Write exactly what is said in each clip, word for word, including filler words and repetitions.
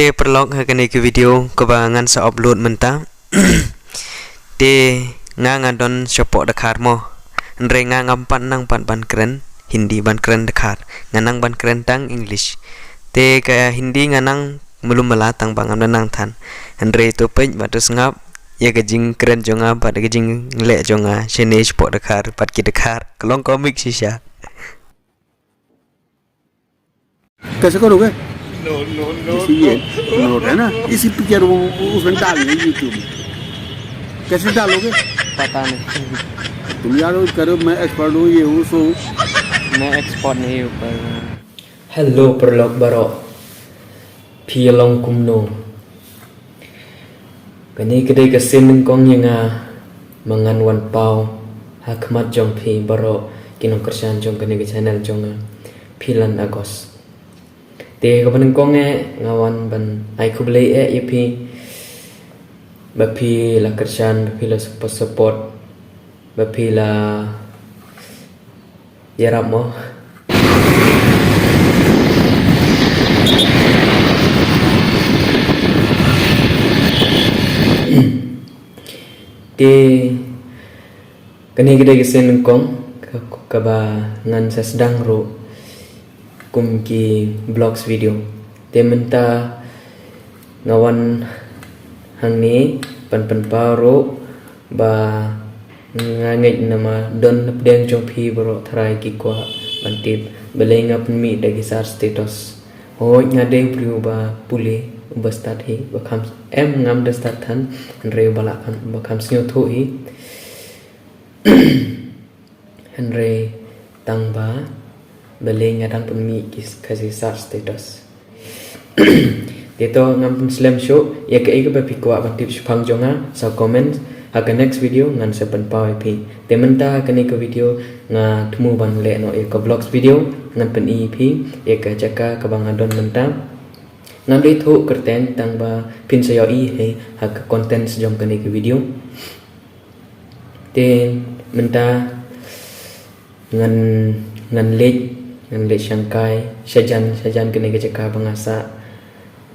Te paralok, ha kane ka video kaba ngan sa upload mynta. Te nga nga don shapoh Dkhar mo. Hynrei nga ngam pat nang pat ban kren Hindi, ban kren Dkhar. Nga nang ban kren tang English. Te ka Hindi nga nang mlummala tang ba ngam da nang than. Hynrei to peit bad to sngap ïa ka jingkren jong nga bad ka jingleh jong nga shane shapoh Dkhar bad ki Dkhar. Ka long komik shisha. कैसे करोगे? इसी ये नोट है ना, इसी पिक्चर वो उसमें डालनी है यूट्यूब में। कैसे डालोगे? पता नहीं। तुम यार करो, मैं एक्सपर्ट हूँ, ये हूँ, सो हूँ। मैं एक्सपर्ट नहीं हूँ पर Hello paralok baroh. Phi long kumno? Kane ka dei ka sien nyngkong ïa nga ba ngan wan paw ha khmat jong phi baroh ki nongkyrshan jong kane ka channel jong nga, Philan Agos. Te kaba nyngkong eh nga wan ban ai khublei eh ïa phi ba phi la kyrshan, ba phi la support, support, ba phi la ïarap mo. Te kane ka dei ka sien nyngkong ka, kaba ngan sa sdang ruh kum ki vlogs video. Te mynta nga wan hangne ban pynpaw ruh ba nga ngeit namar don na pdeng jong phi baroh tharai ki kwah ban tip balei nga pynmih da ki sar status. Hooid, nga dei u briew ba pule, uba stad hi, ba kham, em, ngam da stad than, hynrei ba la kham, ba kham sngewthuh hi. Hynrei tang ba balei nga dang pynmih ki, ka ki sar status. Te to ngam pynslem shuh, ïa kaei kaba phi kwah ban tip shaphang jong nga, sa comment, ha ka next video ngan sa pynpaw ïa phi. Te mynta ha kane ka video nga thmu ban leh noh ïa ka vlogs video, ngan pyni ïa phi ïa ka jaka kaba nga don mynta. Ngam dei thuh kyrteng tang ba phin sa ïohi hi ha ka contents jong kane ka video. Te mynta ngan, ngan leit, ngan leit shangkai shajan, shajan kane ka jaka ba nga sah.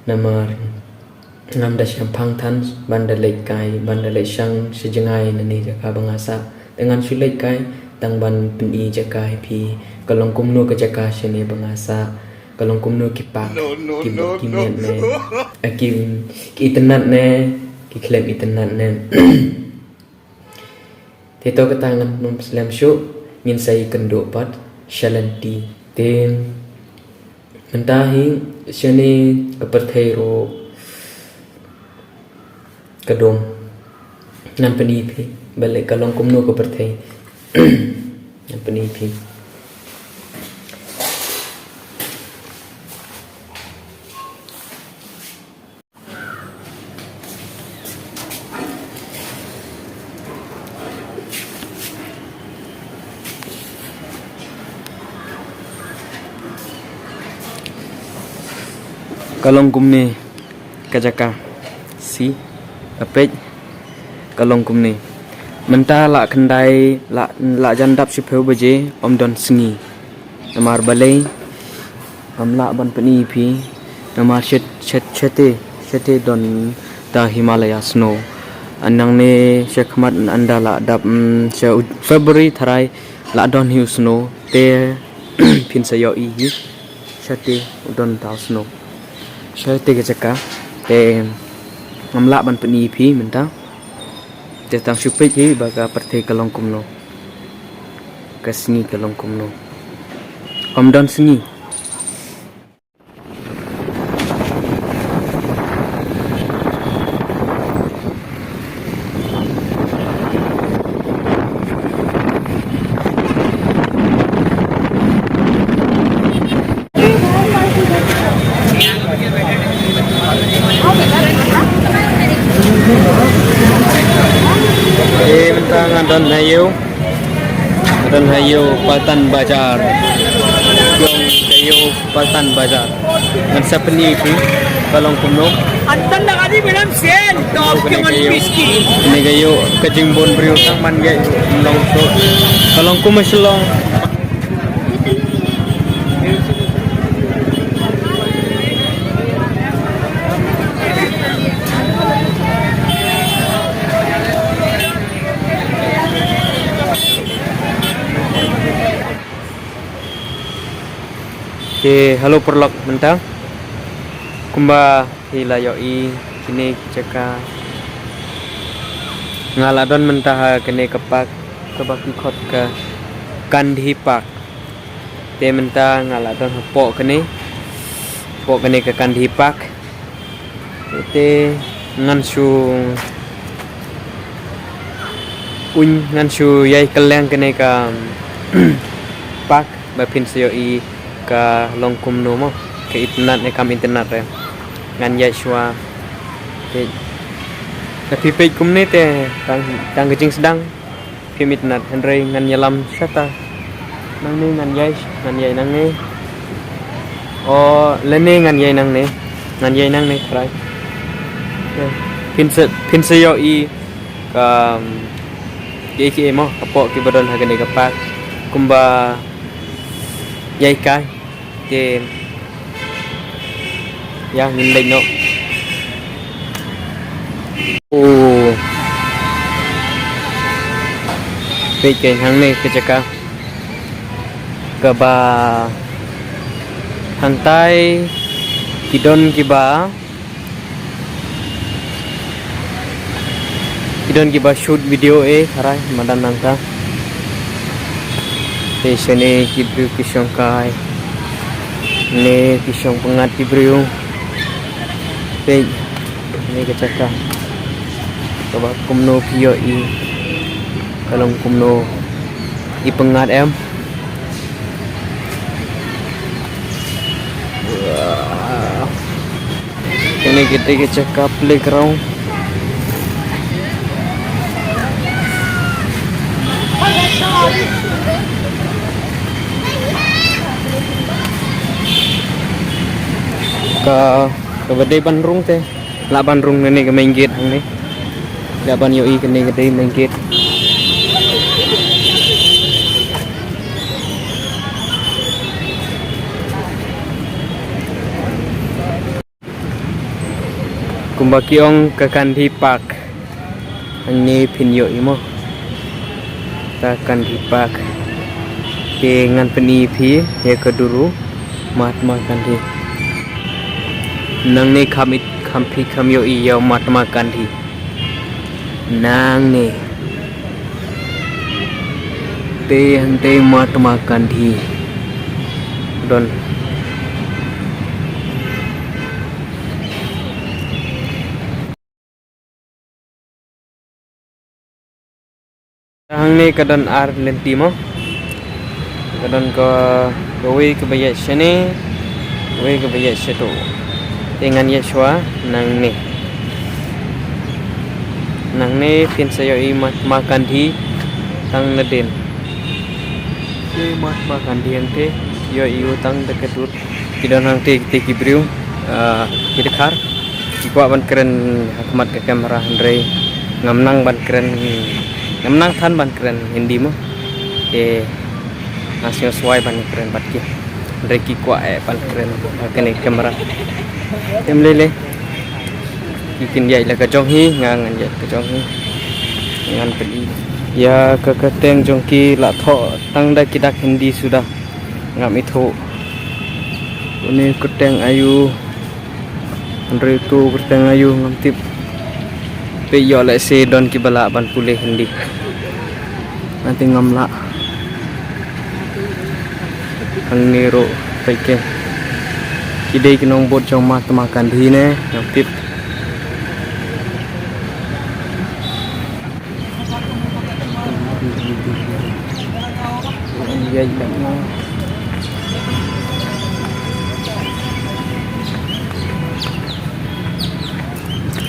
Namar ngam da shemphang than ban da leit kai, ban da leit shang sha jngai na ne jaka ba nga sah. Te ngan shu leit kai tang ban pyni jaka ïa phi ka long kumno ka jaka shane ba nga sah, ka long kumno ki park, ki, ki miat ne, eh, ki, ki itynnad ne, ki khlem itynnad ne. Te to kata ngan ym slem shuh, ngin sa ïakynduh pat sha lynti. Te mynta hi shane ka pyrthei ruh ka dum. Ngan pyni phi balei, ka long kumno ka pyrthei. Ngan pyni phi. Ka long kumne ka jaka. Si, peit, ka long kumne. Mynta la khyndai, la, la jan dap shiphew baje, ym don sngi. Namar balei, ngam lah ban pyni ïa phi. Namar shet, shet, shate, shate don ta Himalaya snow. Nangne sha khmat ynda la dap, mm, sha February tharai la don hi u snow. Te phin sa ïohi hi. Shate u don ta u snow. Shate ka jaka. Te ngam lah ban pyni ïa phi mynta. Te tang shu peit hi ba ka pyrthei ka long kumno. Ka sngi ka long kumno. Ym don sngi. Te mynta nga don ha ïew, nga don ha ïew Paltan Bazar. Ïew, ka ïew Paltan Bazar. Ngan sa pyni ïa phi ka long kumno. Kane ka ïew, kane ka ïew ka jingbun briew tang man ïa long shuh. Ka long kum ha Shillong. Eh, hello paralok, mynta kumba phi la ïohi kine ki jaka, nga la don mynta ha kane ka park kaba ki khot ka Gandhi Park. Te mynta nga la don hapoh kane, hapoh kane ka Gandhi Park. Te ngan shu, un, ngan shu ïai kylleng kane ka park ba phin sa ïohi ka long kumno mo, ka itynnad ne kam itynnad re. Ngan ïai shuwa. Te lada phi peit kumne te tang, tang ka jingsdang phim itynnad, hynrei ngan ïalam shata. Nangne ngan ïai, ngan ïai nangne. O, lane ngan ïai nangne. Ngan ïai nangne, trai. Phin sa, phin sa ïohi ka, um, kiei kiei mo, hapoh kiba don ha kane ka park. Kumba ïai kai. Te ïa ngin leit noh. Oh. Peit kein hangne ka jaka kaba hangtai ki don kiba Ki don kiba shoot video eh, harai madan nangta. Te shane ki briew ki shong kai. Ne ki shong pyngngad ki briew. Te ne ka jaka kaba kumno phi ïohi, ka long kumno, i pyngngad em. Kane ka dei ka jaka playground. Ka, kaba dei ban rung te lah ban rung na kane ka main gate hangne. Lah ban ïohi kane ka dei main gate. Kumba ki ong ka Gandhi Park. Hangne phin ïohi mo, ka Gandhi Park. Te ngan pyni ïa phi ïa ka duru Mahatma Gandhi. Nangne kham it, kham phi kham ïohi ïa u Mahatma Gandhi. Nangne. Te hangtei Mahatma Gandhi. Don. Hangne ka don ar lynti mo. Ka don ka, kawei kaba ïaid shane, kawei kaba ïaid shato. Te ngan ïaid shuwa nangne. Nangne phin sa ïohi Mahatma Gandhi tang nadien. Te Mahatma Gandhi hangtei ïohi u tang da ka dur. Ki don hangtei, te ki briew, ah, ki dkhar. Ki kwah ban kren ha khmat ka camera hynrei ngam nang ban kren, ngam nang than ban kren Hindi mo. Te nga sngewswai ban kren bad ki. Hynrei ki kwah eh ban kren ha kane ka camera. Te ym lei lei. Ki kin ïaid la ka jong hi, nga ngan ïaid ka jong hi. Ngan pyni ïa ka kyrteng jong ki, la thoh tang da ki dak Hindi suda. Ngam ithuh. Une kyrteng aïu. Hynrei uto kyrteng aïu ngam tip. Peit ïoh lehse don kiba lah ban pule Hindi. Nga te ngam lah. Hangne ruh peit kein. Ki dei ki nongbud jong Mahatma Gandhi ne, ngam tip.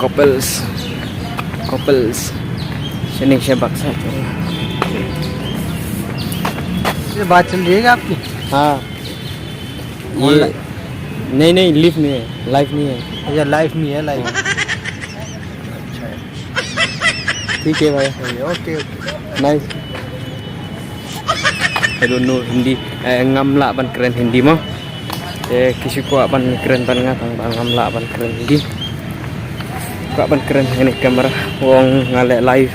Couples, couples. Shane sha back side. ये बात चल रही है क्या आपकी? हाँ। ये online? नहीं, नहीं, live नहीं है, live नहीं है। अच्छा, live नहीं है, live। हाँ। अच्छा है। ठीक है भाई। सही है, OK, OK। Nice। I don't know Hindi. Eh, ngam lah ban kren Hindi mo. Eh, ki shu kwah ban kren bad nga tang ba ngam lah ban kren Hindi. Kwah ban kren ha kane ka camera. Ong nga leh live.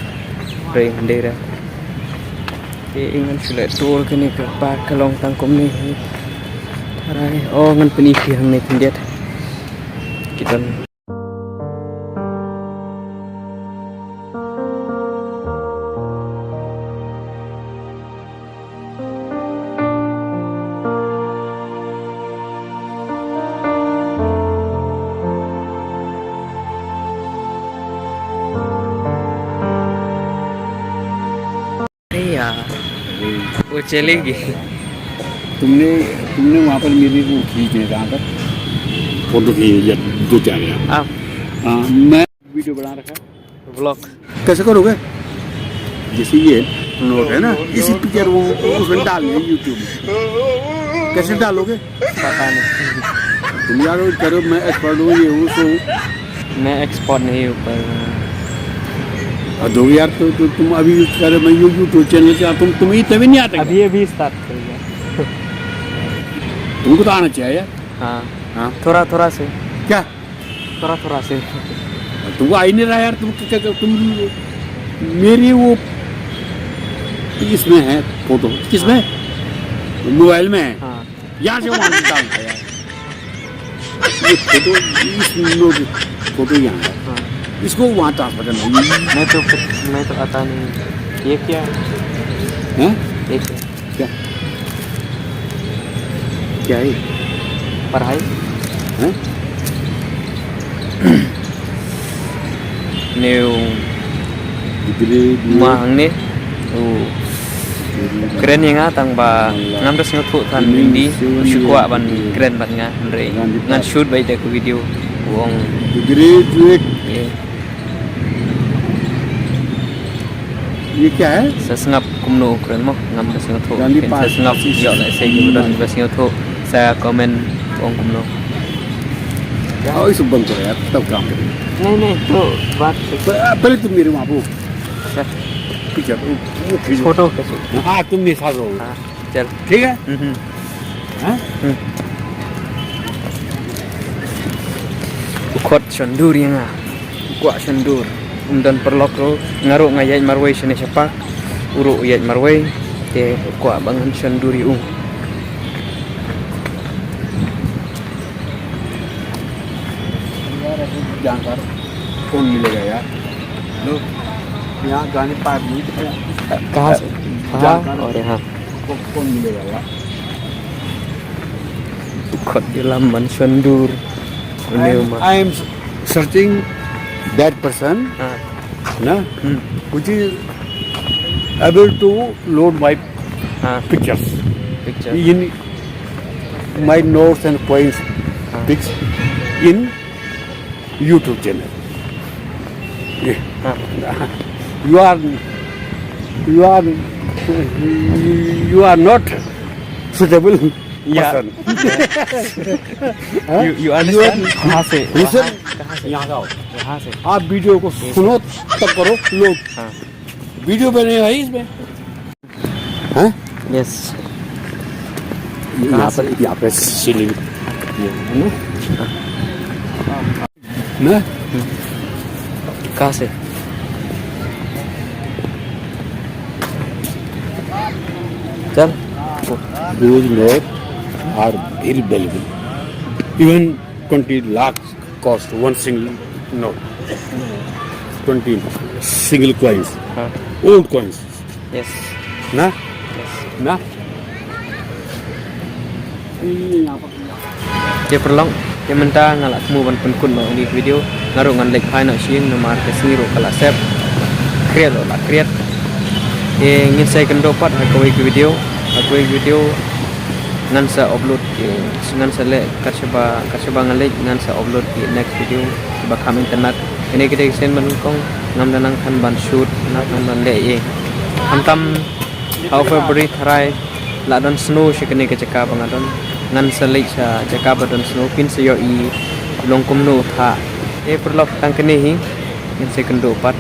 Ring Hindi re. Te ngan shu leh tour kane ka park ka long tang kumne. Ai, oh, ngan pyni phi hangne khyndiat. Ki don. अरे यार, वो चली गई। तुमने, तुमने वहाँ पर मेरी वो खींच नहीं, कहाँ पर फोटो खींच लिया, दो चार यार। आप हाँ, मैं वीडियो बना रखा है। व्लॉग। कैसे करोगे? जैसे ये नोट है ना, इसी पिक्चर वो उसमें डाल दे यूट्यूब में। कैसे डालोगे? पता नहीं। तुम यार वो करो, मैं एक्सपर्ट हूँ, ये वो सो। मैं एक्सपर्ट नहीं हूँ, पर अब दो यार, तो, तो तुम अभी यूज करो, मैं यू-, यूट्यूब चैनल से तुम, तुम इतने भी नहीं आते। अभी, अभी स्टार्ट कर दिया। तुमको तो आना चाहिए यार। हाँ। हाँ। थोड़ा, थोड़ा से। क्या? थोड़ा, थोड़ा से। तुमको आ ही नहीं रहा यार, तुम क्या, क्या, तुम मेरी वो इसमें है फोटो, किसमें? हाँ। मोबाइल में है। हाँ। यहाँ से वहाँ डालना है यार। ये फोटो, इस नोट, फोटो यहाँ है। हाँ। इसको वहाँ ट्रांसफर करना है। मैं तो, मैं तो आता नहीं। ये क्या है? हैं? ये क्या? क्या? क्या है? पढ़ाई? हैं? New. Degree, degree. Ma hangne. Oh. Kren ïa nga tang ba ngam da sngewthuh than Hindi, u shu kwah ban kren bad nga, hynrei ngan shoot beit da ka video u ong. Graduate. Ye. Ye kya hai? Sa sngap kumno u kren mo, ngam da sngewthuh. Sa sngap ïoh lehse ki ba don ba sngewthuh sa comment u ong kumno. Oh, isu bang ko yaar, tab kaam kare. Nahi, nahi, to baat. Pe-, pehle tum mere wahan wo. Sir. Picture, wo, wo photo. Photo ka shoot. Haan, tum mere saath raho. Haan, chal. Theek hai? Hmm. Haan? Hmm. U khot shon dur ïa nga. U kwah shon dur. Um don paralok ruh, nga ruh nga ïaid marwei shane sha park. U ruh u ïaid marwei. Te u kwah ba ngan shon dur ïa u. यार, अभी जानकार कौन मिलेगा यार? लो, यहाँ गाने पार नहीं। कहाँ से? कहाँ? जानकार और यहाँ। को-, कौन मिलेगा यार? Khot ïalam ban shon dur. I am, I am searching that person, हाँ। Na? Hmm. Which is able to load my, हाँ। Pictures. Picture. In my notes and points, हाँ। Pics in YouTube channel. ये। हाँ। You are, you are, you are not suitable person. हाँ? You, you understand? कहाँ से? Listen, वहाँ, कहाँ से? यहाँ से आओ। वहाँ से। आप वीडियो को सुनो, तब करो लोड। हाँ। वीडियो बने भाई इसमें। हाँ? Yes. यहाँ पर, यहाँ पे सीलिंग। ये, है ना? मैं? कहाँ से? चल। Those notes are very valuable. Even twenty lakhs cost one single note. Twenty single coins. हाँ। Old coins. Yes. Na? Yes. Na? Te paralok, te mynta nga la thmu ban pynkut noh ïa kane ka video, nga ruh ngan leit phai noh sha ïing namar ka sngi ruh ka la sep. Khriat ruh la khriat. Te ngin sa ïakynduh pat ha kawei ka video, ha kawei ka video ngan sa upload, te ngan sa leh kat shaba, kat shaba nga leit ngan sa upload ïa next video ba kham internet. Kane ka dei ka sien ba nyngkong, ngam da nang kham ban shoot, nang kham ban leh ïa. Khamtam ha u February tharai la don snow sha kane ka jaka ba nga don. Ngan sa leit sha jaka ba don snow, phin sa ïohi long kumno u thah. Te paralok, tang kane hi, ngin sa ïakynduh pat.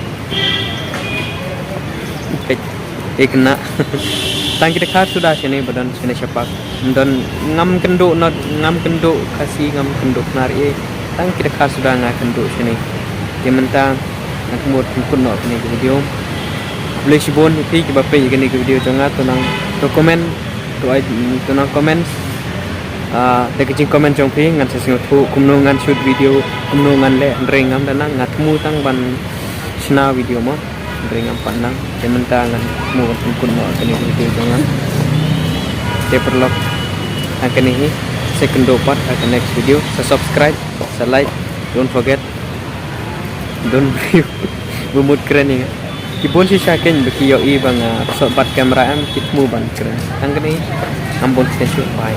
Peit, e khynnah. Tang ki dkhar suda shane ba don shane sha park. Ym don, ngam kynduh, not, ngam kynduh Khasi, ngam kynduh Khnar ei. Tang ki dkhar suda nga kynduh shane. Te mynta nga thmu ban pynkut noh kane ka video. Khublei shibun ïa phi kiba peit ïa kane ka video jong nga, to nang, to comment, to ai, to nang comment. Ah, da ka jingcomment jong phi ngan sa sngewthuh kumno ngan shoot video, kumno ngan leh, hynrei ngam da nang, nga thmu tang ban shna video mo. Hynrei ngam pat nang. Te mynta ngan thmu ban pynkut mo ha kane ka video jong nga. Te paralok, ha kane hi, sa ïakynduh pat ha ka next video. Sa subscribe, sa like, don't forget. Don't view. Ba mut kren ïa nga. Ki bun shisha kein ba ki ïohi ba nga sot bat camera em, ki thmu ban kren. Tang kane hi. Ngam bun kren shuh. Bye.